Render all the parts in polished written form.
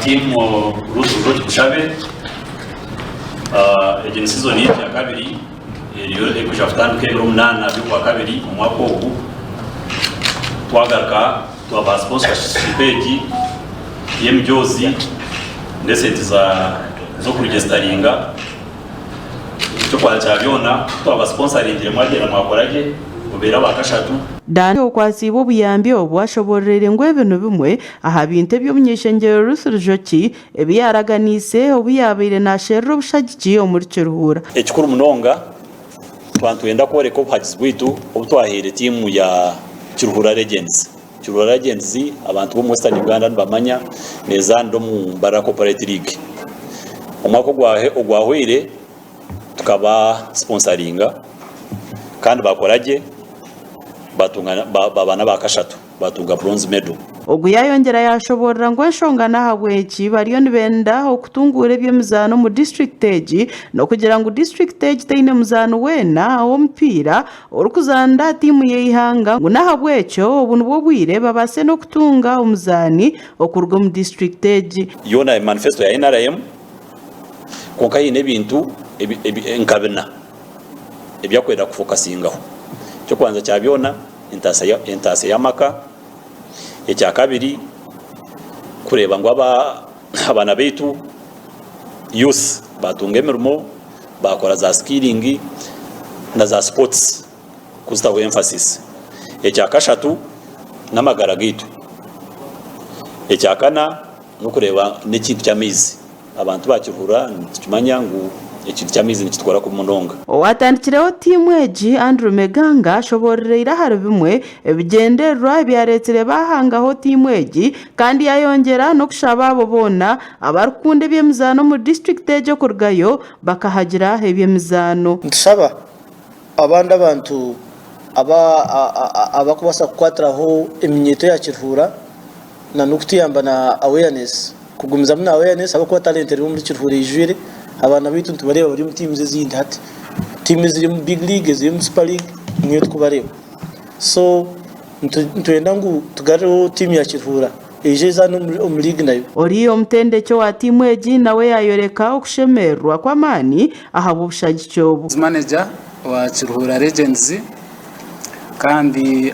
Tiimu Ruth Rujoki Mushabe, egi ni sizoni yaitu yakabiri eriyo erikwija kutandika ebiro munaana by'okwakabiri omwaka ogu. Twagaruka twabaha sponsorship egi y'emijoozi n'esente z'okuregisitaringa. Eky'okubanza kya byona ku twabasiponsaringire mwagyenda mwakora gye mubeere abakashatu. Dan okwatsiibwe obuyambi obu ashoboororeire ngu ebi ni bimwe aha bintu ebi omuny'eishengyero Ruth Rujoki ebi yaaraganiise obu yaabaire naasherura obushagiki omuri Kiruhura. Ekikuru munonga, twaba nitwenda kworeka obuhagizi bwaitu obu twahaire tiimu ya Kiruhura Legends. Kiruhura Legends abantu b'omu Western Uganda nibamanya neezaanira omu Mbarara Corporate League. Omwaka ogwahweire tukaba siponsaringa kandi baakora gye baatunga baaba n'abaakashatu baatunga bronze medal. Ogu yaayongyera yaashoboorora ngu enshonga n'ahabw'enki bariyo nibenda okutunguura eby'emizaano omu disiturikiti egi n'okugira ngu disiturikiti egi teine muzaani weena ow'omupiira Orikuzaanira aha tiimu y'eihanga ngu n'ahabw'ekyo obu nibwo bwire babaase n'okutunga omuzaani okuruga omu disiturikiti egi. Yoona manifesto ya nrm kwonka haine ebintu nka bina ebi akwenda kufokasingaho. Eky'okubanza kya byona entaasya y'amaka, ekyakabiri kureeba ngu abaana baitu, youth, baatunga emirimo. Baakora za skilling na za sports kuzitaho emphasis. Ekya kashatu n'amagara gaitu. Ekya kana n'okureeba n'ekintu ky'amaizi. Abantu baakihurira nitukimanya ngu ekintu ky'amaizi nikitukora kubi munonga. Owaatandikireho tiimu egi, Andrew Meganga ashoboororeire ahari bimwe ebigyendererwa ebyareetsire baahangaho tiimu egi kandi yaayongyera n'okushaba abo boona Abarikukunda eby'emizaano omuri disiturikiti egyo kurugayo bakahagira eby'emizaano. Nitushaba abandi abantu abarikubaasa kukwatiraho eminyeeto ya Kiruhura na n'okutuyamba na awareness kugumizamu na awareness ahabw'okuba talent eri omuri Kiruhura eijwire, abaana baitu nitubareeba bari omu teams ezindi hati, tiimu eziri omu big league eziri omu super league niyo turikubareeba so nitwenda ngu tugarureho tiimu ya Kiruhura. Eija ezaane omu liigi nayo. Ori omutendeki owa tiimu egi nawe yaayoreka okushemererwa kw'amaani ahabw'obushagiki obu. Manager wa Kiruhura Legends kandi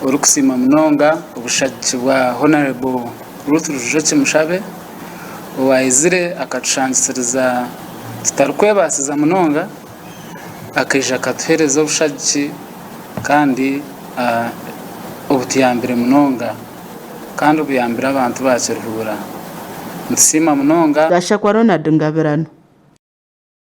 orikusiima munonga obushagiki bwa Honourable Ruth Rujoki Mushabe owaizire akatushangisiriza tutarikwebaasiza munonga akaija akatuheereza obushagiki kandi obutuyambire munonga. Kandi obuyambire abantu ba Kiruhura. Nitusiima munonga. Gashakwa Ronald Ngabirano.